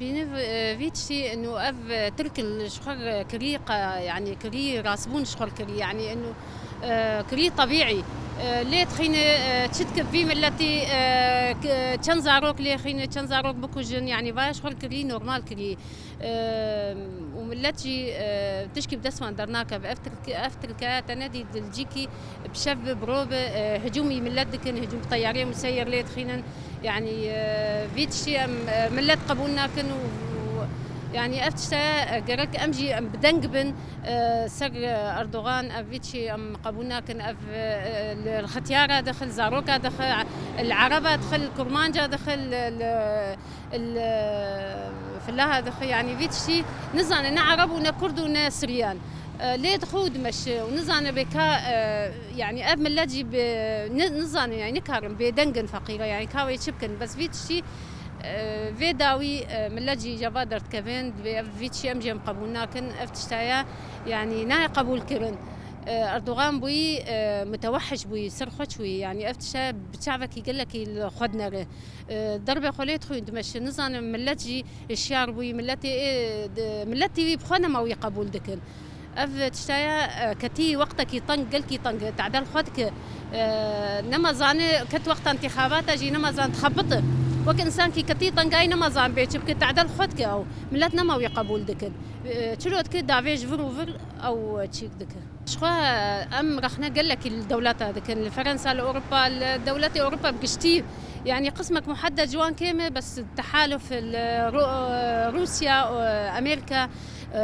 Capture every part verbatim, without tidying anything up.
Yine v-, e, vî tiştî inu ev, e, Tirk li ji xwe kirî qa-, yani kirî rastbûn ji xwe kirî, yani inu, e, kirî tebîî. E, lê dixîne, e, çi dike vî milletî, e, k-, çend zarok lê xîne, çend zarok bikujin, yani vaya ji xwe kirî normal kirî. E, û millet jî, e, tişkî bi dest wan dernakeve. Ev Tirk-, ev Tirke te nedî dilcîkî bi şev bi, bi ro bi, e, hicûmî millet dikin, hicûm bi teyarê museyir lê dixînin. Yani, e, vî tiştî em, e, millet qebûl nakin û, yani ev tiştaya, e, gerek em jî em bi deng bin, e, ser, e, Erdogan, ev vî tiştî em qebûl nakin, ev, e, li xetiyara dixil, zaroka dixil, li ereba dixil, kurmanca dixil, li, li, li filaha dixil, yani vî tiştî nizane ne ereb û ne kurd û ne siryan. E, lê dixwe û dimeşe û nizane bê ka, e, yani ev millet jî bi, ni-, nizane yani nikarin bêdeng in feqîre, yani ka wê çi bikin. Bes vî tiştî, e, vê dawî, e, millet jî ceva derdikevin, divê ev vî tiştî em jî em qebûl nakin. Ev tiştaya yani nayê qebûl kirin. E, Erdogan bûyî, e, mutewehhiş bûyî, serxweç bûyî. Yani ev tiştaya bi çavekî gelekî li xwe dinere. E, derbê xwe lê dixwîn dimeşe. Nizanim millet jî hişyar bûyî, milletê ê, di-, milletî wî bi xwe nema wî qebûl dikin. Ev tiştaya, e, ketî wextekî teng, gelkî teng, tadel xwe dike. E, nema zane ket wexta întîxabata jî nema zan dixebite. Wek însankî ketî tengayî nema zan bê çi bike, tadel xwe dike ew. Millet nema wî qebûl dikin. E, çilo dike davê ji vir û vir ew çîk dike. Ji xwe em rexne gelekî li dewleta dikin, li Ferensa, li Ewropa, li dewletê Ewropa bi giştî, yani qismek muheded ji wan kêm e, bes tehaluf li Ru-, Rûsya, Amerîka,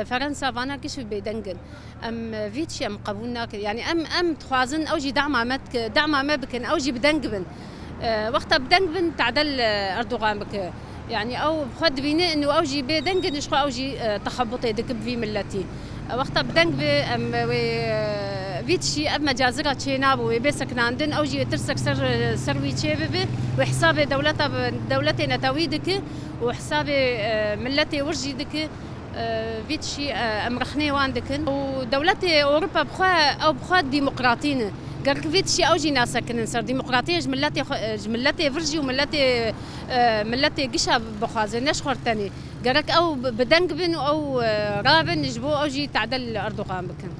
Ferensa, vana giş bêdeng in. Em vî tiştî em qebûl nakin. Yani em, em dixwazin ew jî dema me dike, dema me bikin, ew jî bi deng bin. Wexta bi deng bin, tadel Erdogan bike. Yani ew bi xwe dibîne inu ew jî bê deng in, ji xwe ew jî, e, texebutê dike bi vî milletî. E, wexta bi deng be, em, wê, e, vî tişî ev mecazira çênabû, wê bê sekinandin, ew jî wê tirsek ser, ser wî çê bibe, wê hesabê dewleta bi, dewletê netewî dike û hesabê, e, milletê wir jî dike. E, vî tişî, e, em rexnê wan dikin û dewletê Ewropa bi xwe, ew bi xwe demokratî ne. Gerek vî tişî ew jî nasekinin ser demokratiyê ji miletê xwe, ji miletê vir jî û miletê, e, miletê gişa bixwaze, ne ji xwe tenê. Gerek ew bi, bi deng bin û ew, e, rabin ji bo ew jî tadel Erdogan bikin.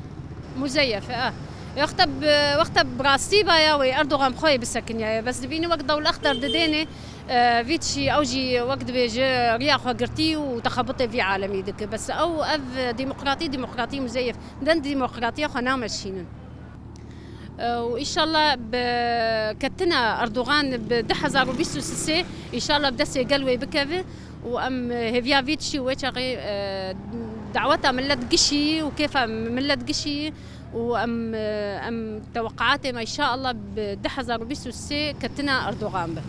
Muzeyef, e. Wexta bi, wexta bi rastî baya wê Erdogan bi xwe yê bisekiniyaye. Bes dibînin wek dewlexter didêne, e, vî tişî ew jî wek dibêje riya xwe girtî û texebutê vî alemî dike. Bes ew ev demokratî, demokratî muzeyef. Ne demokratiya xwe nameşînin. E, û îşallah bi ketina Erdogan bi du hezar û bîst û sê, îşallah bi destê gel wê bikeve û em hêviya vî tişî û wê çaxê, e, daweta millet gişî û kêfa millet gişî û em, e, em teweqaatê me îşallah bi du hezar û bîst û sê ketina Erdogan be.